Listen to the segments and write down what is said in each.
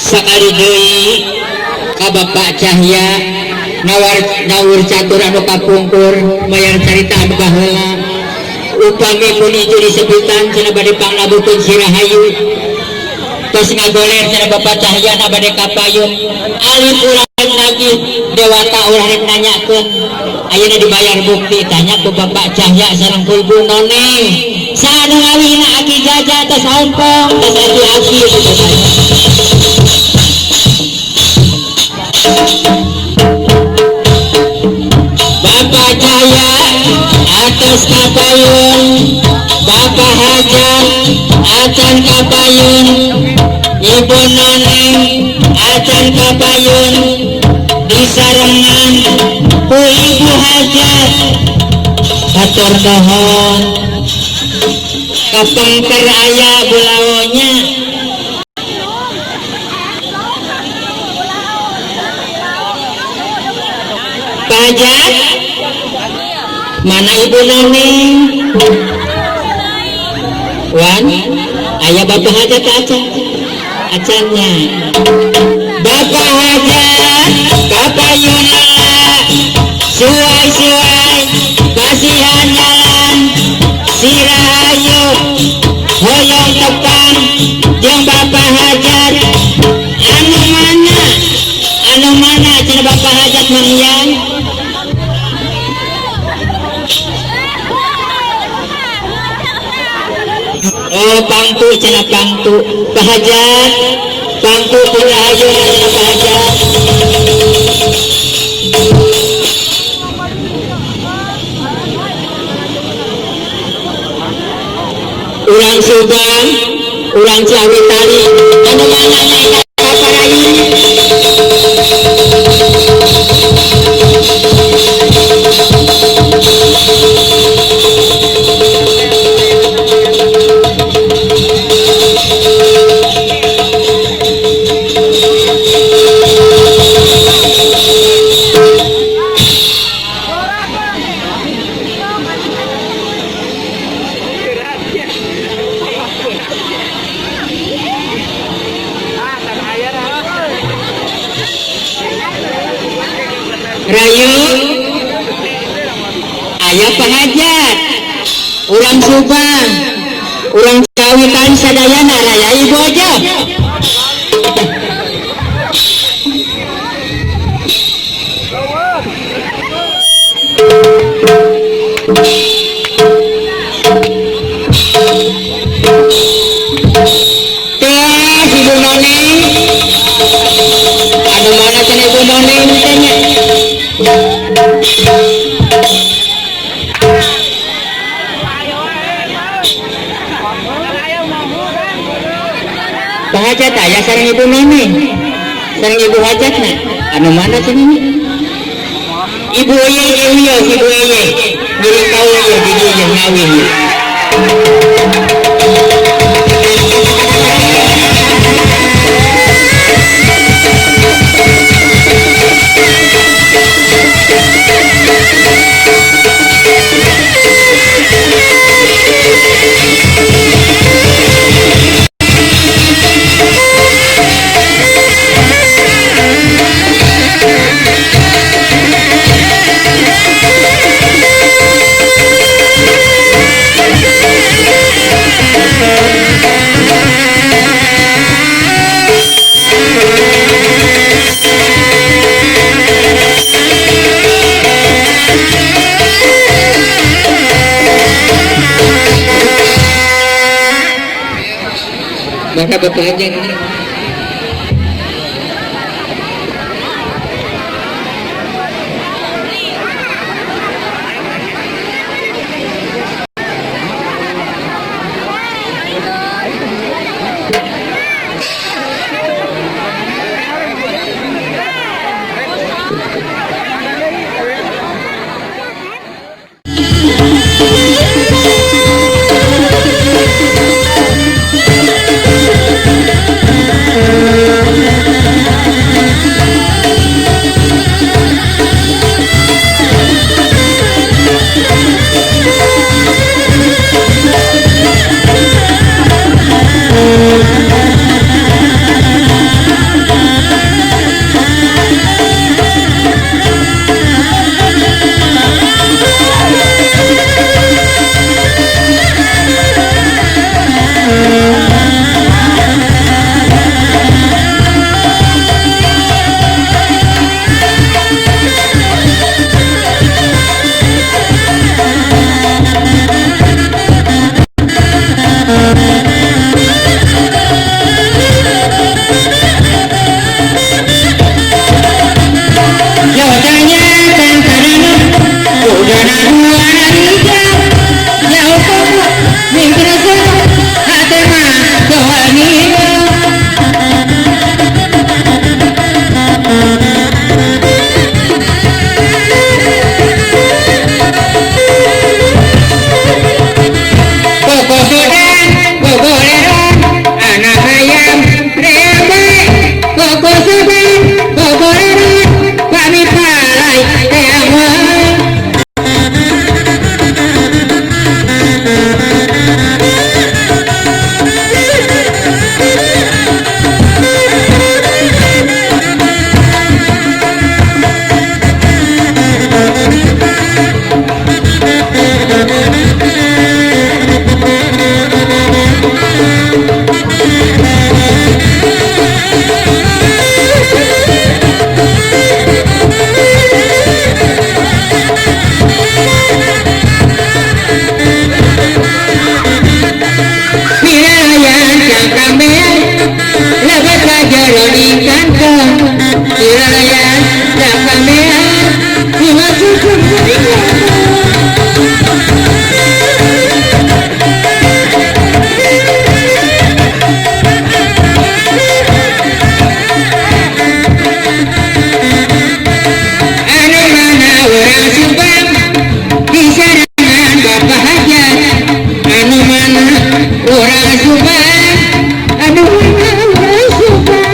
Sakali deui ka Bapak Cahya nawar nawur catur anu kapungkur mayar carita anu baheula upami pun itu disebutan cenah bade panglabukeun si Rahayu tos ngagoler cenah Bapak Cahya na bade kapayun alif urang lagi dewata urang rek nanyakeun ayeuna dibayar bukti tanya ku Bapak Cahya sareng ku Ibu Noneng saha nu ngawihna Aki Jaja tos hompong tos aki-aki gitu tanya. Bapak Cahya atas kapayun, Bapak Hajar acan kapayun, Ibu Noneng acan kapayun, disarengan ku Ibu Hajar hatur nuhun kapengker aya bulaonya. Pak Hajat mana Ibu Noni Wan ayah Bapak Hajat acan acannya Bapak Hajat Bapak Yuna suai-suai kasihan jalan Sirahayu hoyong tepang jeung Bapak Hajat anu mana cenah Bapak Hajat Mang Yang oh pangtu cenah pangtu Pak Hajat pangtu Sirahayu cenah Pak Hajat urang Subang urang Ciawi Tali anu mana nya Parayu Rayu ayah Pak Hajat urang Subang urang Ciawitan sadayana raya ibu aja teh Ibu Noni anu mana cenah Ibu Noni teh nya Pak Hajat aya sareng Ibu Noni sareng Ibu Hajatna anu mana cenah nya Ibu Eye ieu Ibu Eye ngiring kaula ieu di dieu ngawi ieu. Maka Bapak Hajat Ganteng Cilalayan Jakamean Dimasukkan anu mana orang Subang disarangan Bapak Hajat anu mana orang Subang anu mana orang Subang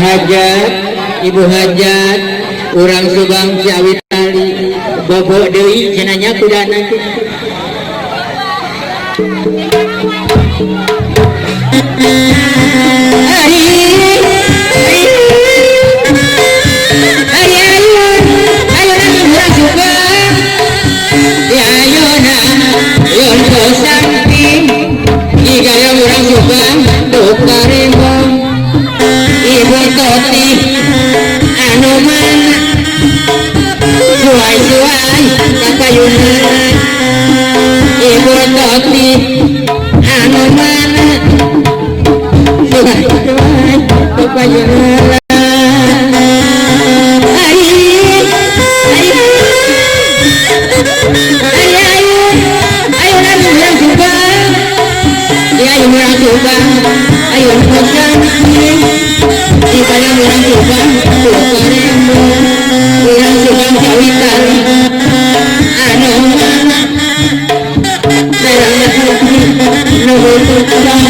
Hajat, Ibu Hajat, urang Subang Ciawi Tali, bobo deui cenah kudana. Ayo urang Subang, ayo na yon samping, igayang urang Subang tukarembong. Ibu Toti anu mana suai-suai kapayunan. Ibu Toti anu mana suai-suai kapayunan. Ayo ayo urang Subang, ayo urang Subang, ayo samping. Dibaya urang Subang, urang Subang Ciawi Tali, anu mana merah putih nuhun tukang.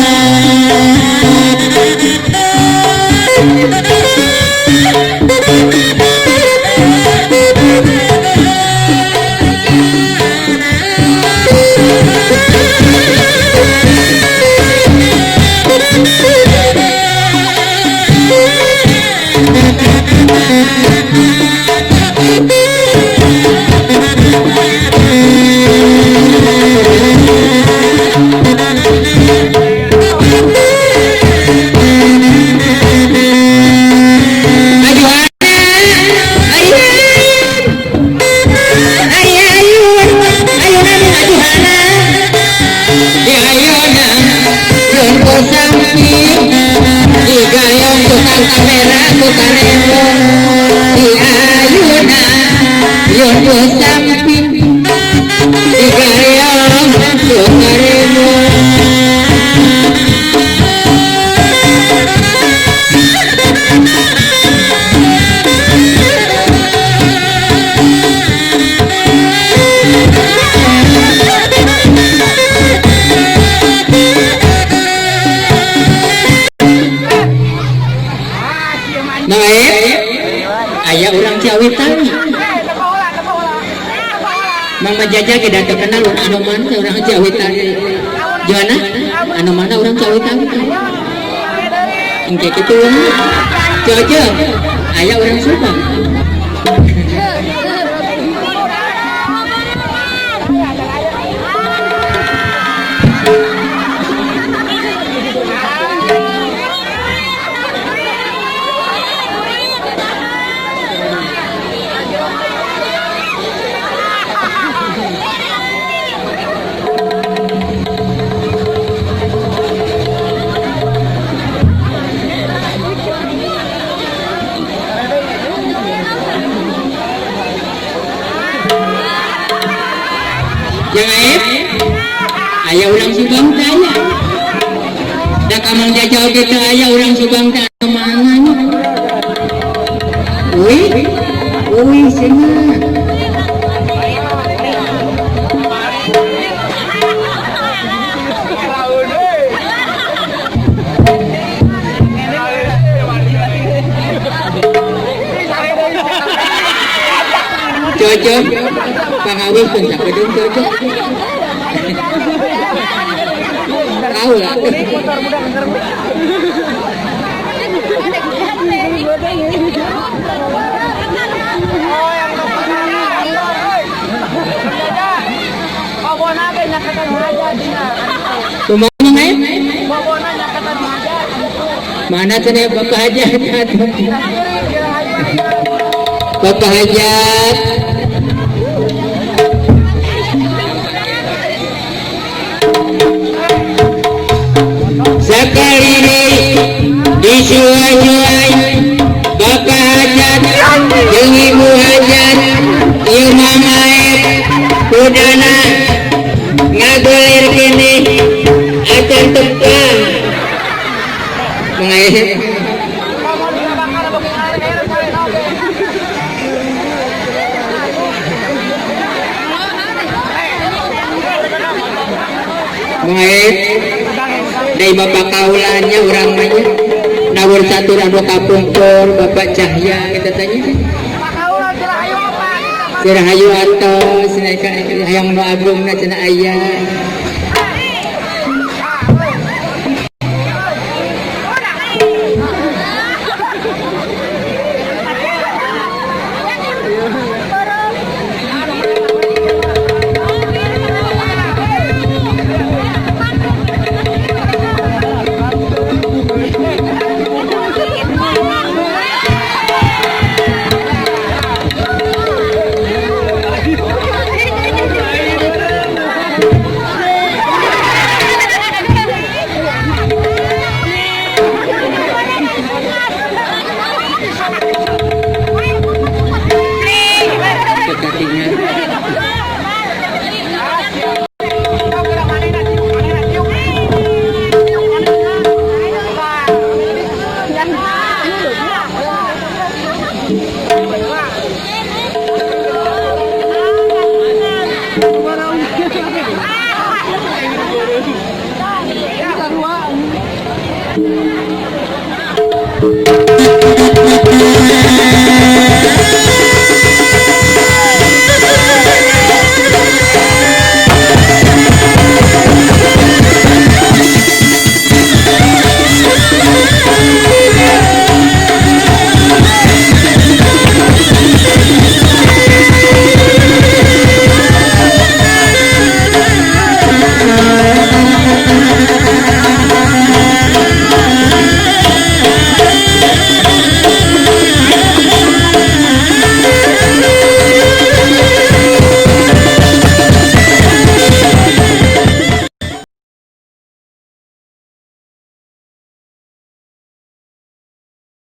Aya urang Ciawi Tali. Mang Majaja ge da terkenal anu mana urang Ciawi Tali. Gimana? Anu mana urang Ciawi Tali? Engke kitu Cojo, aya urang Subang. Aya urang Subang teh aya. Da ka Mang Jaja oge teu aya urang Subang teh mana nya. Uy, uy cenah. Cocok, pangawis pun sakedeung cocok. Tahu lah. Mana cenah Bapak Hajat? Bapak Hajat. Sekali ini disuai-suai Bapak Hajat jeung Ibu Hajat ieu Mang Aep kudana ngagulir kene acan tepang. Mang Aep Mang Aep dari bapak kaulannya urang mah nya nawur catur anu kapungkur Bapak Cahya kita tanya Cirahayu atos hayang nu agungna cenah aya.